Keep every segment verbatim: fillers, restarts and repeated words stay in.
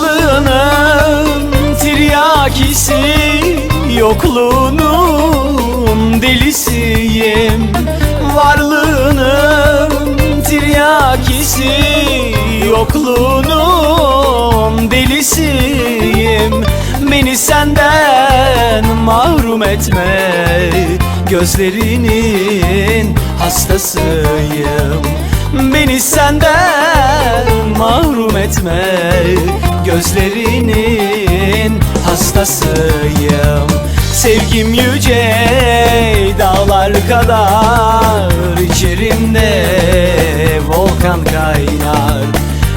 Varlığının tiryakisi, yokluğunun delisiyim. Varlığının tiryakisi, yokluğunun delisiyim. Beni senden mahrum etme, gözlerinin hastasıyım. Beni senden mahrum etme, gözlerinin hastasıyım. Sevgim yüce dağlar kadar, içerimde volkan kaynar.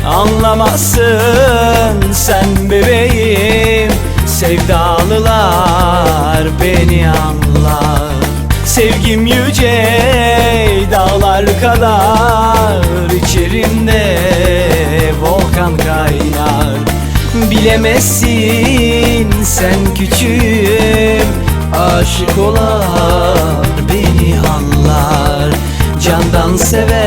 Anlamazsın sen bebeğim, sevdalılar beni anlar. Sevgim yüce dağlar kadar, içerimde volkan kaynar. Bilemezsin sen küçüğüm, aşık olar beni anlar. Candan sever